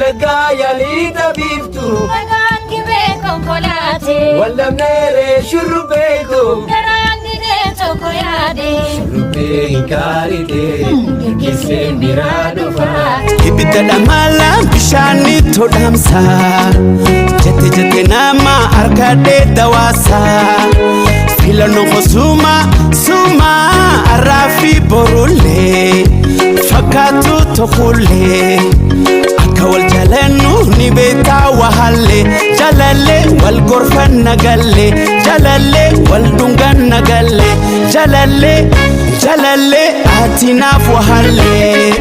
Laggaa yaalii tabiiftu. Dhagaan gibee konkolaatee. Wallamneeree shurrubbeeku. Garaan didee tokko yaade. Shurrubbee hin kaaritee hirkisee biraa dhufaa. Ibidda dhamala bishaanii todhaamsa jette jette nama harkadhee dawaasa filannoo kosuma suma arraa fi borullee fakkaatu tokkollee akka wal jalannu ni beektaa wahallee jalallee wal gorfanna gallee jalallee wal dhunganna gallee jalallee jalallee ati naaf wahallee.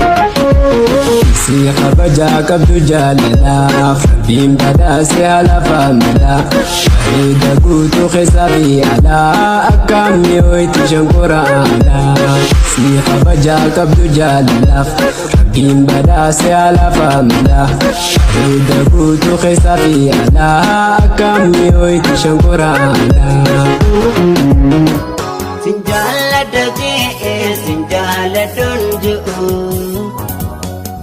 Si kabajaa qabdu jaalalaaf Rabbiin badhaase haala faamilaa Bareeda guutuu keessaa fi alaa akka mi'ooyti shankora aanaa. Si kabajaa qabdu jaalalaaf Rabbiin badhaase haala faamilaa Bareeda guutuu keessaa fi alaa akka mi'ooyti shankora aanaa. Sin jaalladha jee sin jaalladhuun ji'u.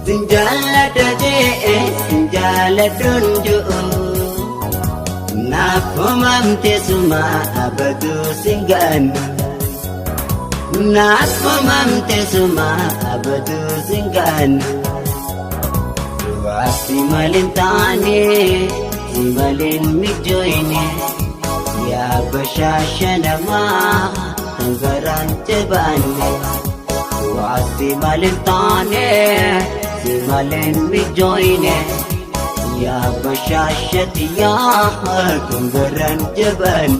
Sin jaalladha jee sin jaalladhuun ji'u. Naaf uumamte suma abaduu sin gaannu. Naaf uumamte suma abaduu sin gaannu. Si malee taane si malee mijooyne. Yaa bashaasha namaa kan garaan jabaanne. Waa si malee taane si malee mijooyne. Yaa bashaasha xiyyaa kan garaan jabaanne.